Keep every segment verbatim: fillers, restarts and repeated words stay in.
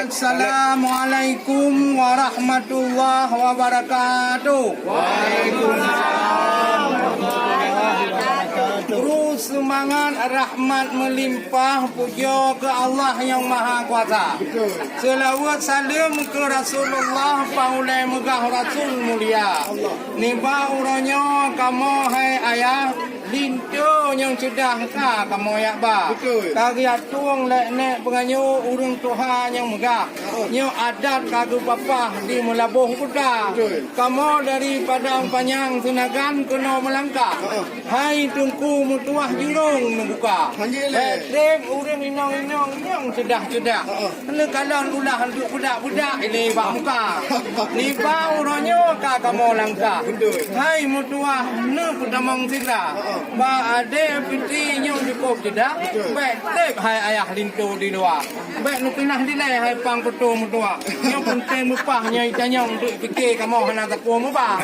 Assalamualaikum warahmatullahi wabarakatuh. Waalaikumsalam. Kru seumangat, rahmat meulimpah, pujoe keu Allah Nyang Mahakuasa. Seulaweuet saleuem keu Rasulullah, pangulée meugah Rasul mulia. Nibak uroe nyoe kamoe hai ayah, linto nyang ceudah ka kamoe jak ba. Betul. Ka geujak tueng lé nèk beunganyoe ureuëng tuha nyang meugah. Heeh. Nyoe adat ka geupapah di Meulaboh Kuta. Betul. Kamoe dari Padang Panyang Seunagan keunoe meulangkah. Heeh. Hai Teungku meutuah jurông neubuka. Hanjeuet lé. Bék treb ureuëng inong-inong nyang ceudah-ceudah. Heeh. Neukalon ulah duek beudak-beudak ilée bak muka. Nibak uroe nyoe ka kamoe langkah. Betul. Hai meutuah neupeutamong sira. Heeh. Bak adé piti nyang cukôp ceudah. Betul. Bék treb hai ayah linto di luwa. Bék neupeunah dilée hai pang peutoe meutuah. Nyang peunteng meupah nyoe tanyong duek pike kamoe hana takue meuba.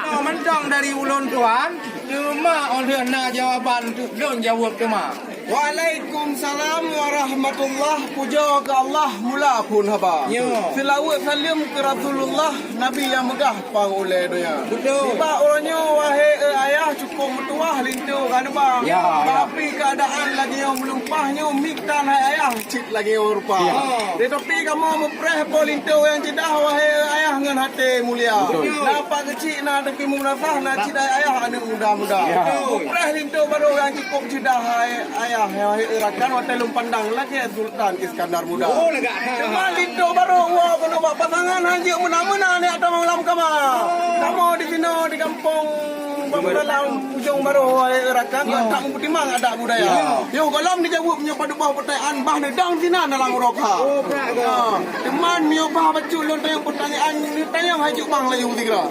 Nyoe mantong dari ulôn tuan, teuma óh lheueh na jawaban lôn jaweueb teuma. Waalaikumsalam warahmatullah. Pujoe keu Allah mula phon haba. Yo. Seulaweuet saleuem keu Rasulullah, Nabi nyang meugah pang ulée donya. Betul. Nibak uroe nyoe, wahé e ayah, cukôp meutuah linto ka neuba. Ya, ya. Tapi keuadaan lagée nyoe meulumpah nyoe, miet tan hai ayah cit lagée nyoe rupa. Ya. Teutapi kamoe meupreh po linto nyang ceudah, wahé e ayah, ngon até mulia. Betul. Na pak keuchik, na tapi meumeunasah, na cit hai ayah aneuëk muda-muda. Ya. Meupreh linto barô nyang cukôp ceudah, hai ayah, hai rakan, watée lôn pandang lagée Sultan Iskandar Muda. Oh, lagak. Teuma linto barô woe keunoe bak pasangan, hanjeuet meunan-meunan nyan tamong lam kama. Oh. Kamoe di sinoe di gampông Bang Dalam Ujong Barô, hai rakan, oh, tak meupeutimang adat budaya. Ya. Yo, gohlom dijaweueb nyoe padub boh peutanyaan, bah neudong sinan dalam uroe ka. Oh, brat ke? Ha, teuma nyoe bah bacut lôn tanyong peutanyaan, neutanyong hai juk bang layu sigra.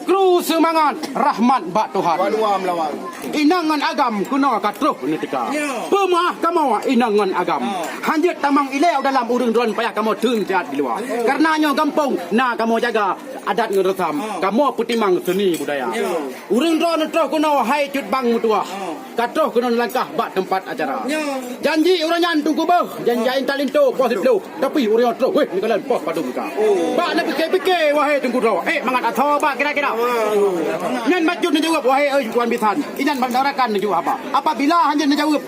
Kru seumangat, rahmat bak Tuhan. Wadua meulawan. Inong ngon agam keunoe ka troh neuteuka. Ya. Peumeu'ah kamoe inong ngon agam. Oh. Hanjeuet tamong ilée u dalam, ureuëng droe payah kamoe teun siat di luwa. Oh. Kareuna nyoe gampông na kamoe jaga adat ngon reusam. Oh. Kamoe peutimang seuni budaya. Ya. Ureuëng droe neutroh keunoe hai cut bang meutuah. Oh. Ka troh keunoe neulangkah bak teumpat acara. Ya. Janji uroe nyan teungku beuh, janji, oh, intat linto poh siplôh. Tapi ureuëng nyoe troh wéh neukalon poh padum ka. Oh. Bak neupike-pike, wahé teungku droe, ék mangat asoe bak kira-kira. Nyan bacut neujaweueb, wahé e tuan bisan. Inan bak rakan neujaweueb haba. Apabila hanjeuet neujaweueb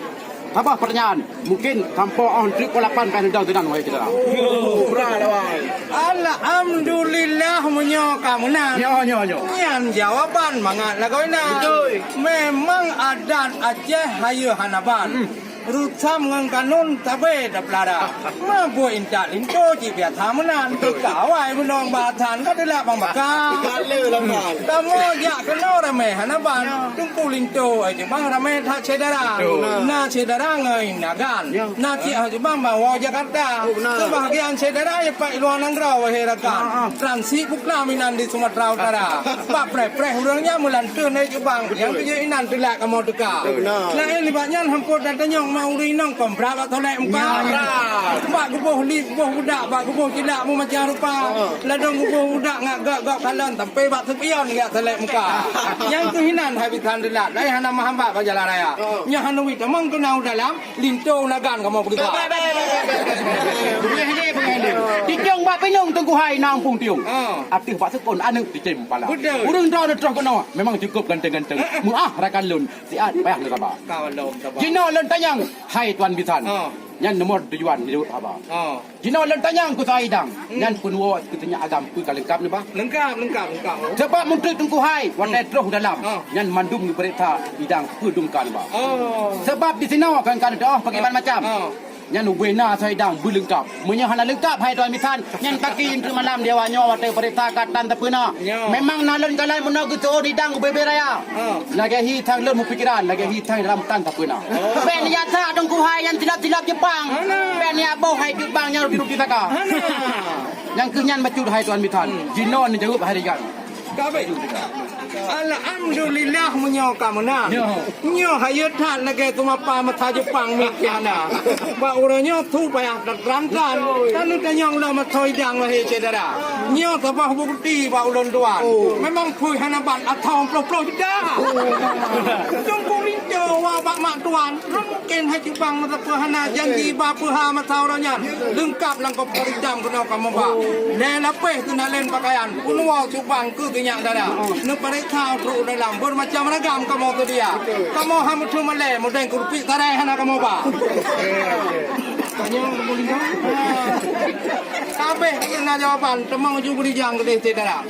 saboh peutanyaan, mungkin sampoe óh treuk poh lapan ka neudong sinan, wahé syedara. Oh, brat, wahé. Alhamdulillah, meunyoe ka meunan. Nyoe, nyoe, nyoe. Nyan jawaban mangat lagoina. Beutôi. Memang adat Aceh hayeue hana ban. Hmm. Reusam ngon kanun sabe tapeulara. Meubuet intat linto cit biasa meunan. Betul. Ka awai meunong bak that ka teulak bang baka. Ka le lam bang. Kamoe jak keunoe ramé hana ban. Ya. Teungku linto, eh, cuma ramé that syedara. Betul. Na syedara ngon inagan. Ya. Na cit ha jubang bang woe Jakarta. Oh, benar. Sebahagian syedara ya pat luwa nanggroe, wahé rakan. Ah, ah. Transit buklam inan di Sumatera Utara. Bak preh-preh ureuëng nyan meulanteue naik jubang. Betul. Nyang keujeuet inan teulak kamoe teuka. Betul. Laén nibak nyan hampôt tatanyong ma ureuëng inong kon brat bak tolek muka. Ya, brat. Bak geuboh li, geuboh budak, bak geuboh cilak meumacam rupa. Oh. Ladôm geuboh budak ngat gak-gak kalon sampai bak seupion jak tolek muka. Nyang keuh inan hai bisan teulat, laén hana meuhambat bak jalan raya. Oh. Nyoe hana wit tamong keunan u dalam, linto u lagan kamoe peugah. Beh, beh, beh. Tijong bak pinong teungku hai na umpung tiong. Ah. Ateueh bak seukon aneuëk cicém pala. Betul. Ureuëng droe neutroh keunoe memang cukup ganteng-ganteng. Ah, ah. Meu'ah rakan lôn, siat payah neusaba. Ka lôn saba. Jinoe lôn tanyong, hai tuan bisan. Ah. Nyan nomor tujuan jaweueb haba. Ah. Jinoe lôn tanyong keu sa idang, hmm, nyan peunuwoe keu sinyak agam peue ka leungkap neuba? Leungkap, leungkap, leungkap, oh. Sabab meunteuk teungku hai, watée, hmm, troh dalam, ah, nyan mandum geupeuriksa idang peue dum ka neuba. Oh. Sabab di sinoe kan ka neudoh pakriban, ah, macam. Ah. Nyan ubé na sa idang beuleungkap. Meunyoe hana leungkap hai tuan bisan, nyan paki eunteuk malam di awak nyoe watée peuriksa ka tan sapeue na. Nyoe. Memang na lôn kalon meunoe geuseuôt idang ubé-bé raya. Ah. Lagée hi thang lôn meupikiran, lagée hi thang dalam tan sapeue na. Oh. Bék neujak that teungku hai nyang tilap-tilap Jepang. Hana. Bék neujak boh hai Jepang nyang ruti-ruti saka. Hana. Nyang keuh nyan bacut hai tuan bisan. Hmm. Jinoe neujaweueb hai rigan. Ka bék. Alhamdulillah meunyoe ka meunan. Nyoe. Nyoe hayeue that lagée teumapa masa Jepang miet hana. Bak uroe nyoe su payah tateuramkan. Betul. Lalu tanyong lom asoe idang wahé syedara. Nyoe saboh bukeuti bak ulôn tuan. Oh. Memang phui hana ban asoe ploh-ploh juta. Oh. Teungku linto. Wa bak mak tuan, mungken hai cubang masa peuhana janji ba peuha masa uroe nyan. Leungkap lam koper itam keunoe kamoe ba. Lhèe lapèh teunalén pakaian, peunuwoe cubang keu sinyak dara. Neupareksa trok dalam, bermacam ragam kamoe seudia. Kamoe han meuteumèe lé, meudeng keurupiek sarai hana kamoe ba. Tanyong Bulinggong. Habéh keuneuk jawaban, teuma ju beurijang keudeh syedara.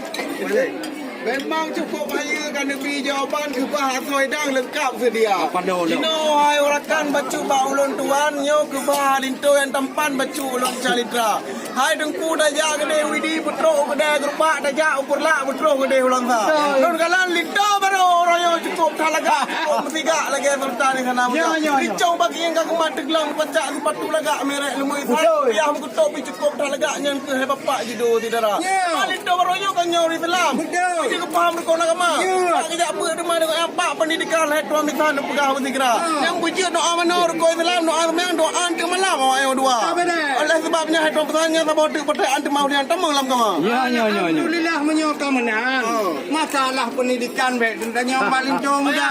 Memang cukup hayeue ka neubi jawaban keubah asoe dang leungkap seudia. Apa dah, dah? Jinoe hai rakan bacut bak ulôn tuan, nyoe keubah linto nyang tampan bacut ulôn calitra. Hai Teungku tajak keudeh Widi, beutrok keudeh Geurubak, tajak u Peureulak, beutrok keudeh u Langsa. Betul. Lôn kalon linto barô uroe nyoe cukup that lagak, cukup meusigak lagèe sultan di sana. Ya, ya, ya. Rincong bak ngieng ka keumah teuglong, pacak sipatu lagak merek leumui. Betul. Payah meukeutôp pih cukup that lagak nyan keuh hai bapak jido syedara. Ya. Linto barô nyoe kan nyoe Islam. Betul. Jadi keupaham rukon agama. Ya. Bak geujak beuet teuma deungon apak pendidikan hai tuan bisan neupeugah beusigra. Ah. Nyang beujeuet doa manoe rukon Islam, doa seumayang, doa anteuk malam awak nyoe dua. Apa dah? Oleh sebab nyan hai tuan bisan nyan saboh teuk peutrek anteuk mau dian tamong lam kama. Ya, ya, ya, ya. Alhamdulillah meunyoe ka meunan. Ah. Masalah pendidikan bèk teuntanyong bak linto muda.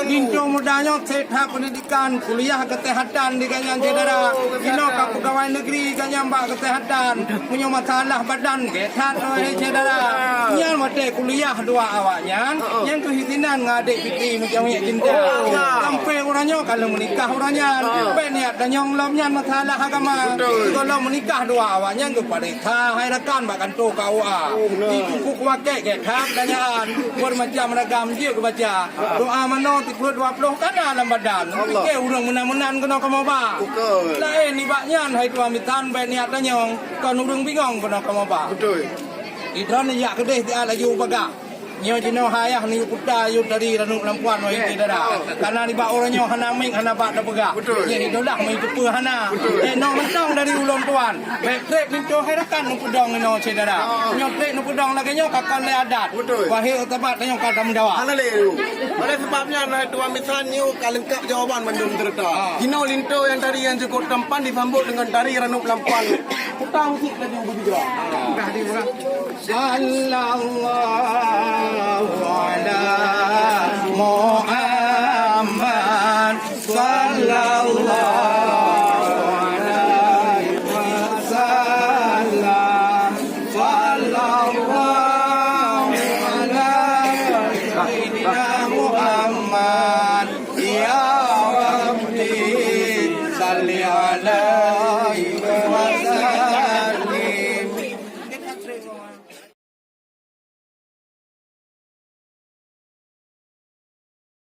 Linto muda nyoe sét that pendidikan, kuliah kesehatan di gobnyan syedara. Inoe ka peugawai negeri gobnyan bak kesehatan. Meunyoe masalah badan gèt that, wahai syedara. Nyan watèe kuliah dua awaknyan, nyan keuh sinan ngon adék Fitri meujaweueb cinta. Sampai uroe nyoe ka lheueh meunikah uroe nyan. Bèk niat tanyong lom nyan masalah agama. Betul. Sigohlom meunikah dua awaknyan geupareksa hai rakan bak kantô K U A. Di buku kuakèk gèt that tanyaan. Bermacam ragam jeuet geubaca. Doa manoe sifeuet dua ploh ka na lam badan. Pikée ureueng meunan-meunan keunoe kamoe ba. Betul. Laén nibak nyan hai tuan bisan bèk niat tanyong, kon ureueng bingong keunoe kamoe ba. Betul. Idroeneuh jak keudeh siat laju bagah. Nyoe jinoe hai ayah neuyue puta yue tari ranup lampuan wahai syedara. Karena nibak uroe nyoe hana mic hana bak tapeugah. Betul. Nyan idroeneuh meuteupeue hana. Betul. Eh, nyoe mantong dari ulôn tuan. Bèk trép linto hai rakan neupeudong inoe syedara. Ah. Nyoe trép neupeudong lagèe nyoe ka kon lé adat. Betul. Wahé sabat tanyoe ka tameudawa. Hana lé. Oleh sebab nyan hai tuan bisan nyoe ka leungkap jawaban mandum seureuta. Ah. Jinoe linto nyang tari nyang cukup tampan disambot deungon tari ranup lampuan. Puta musik laju beusigra. Sallallahu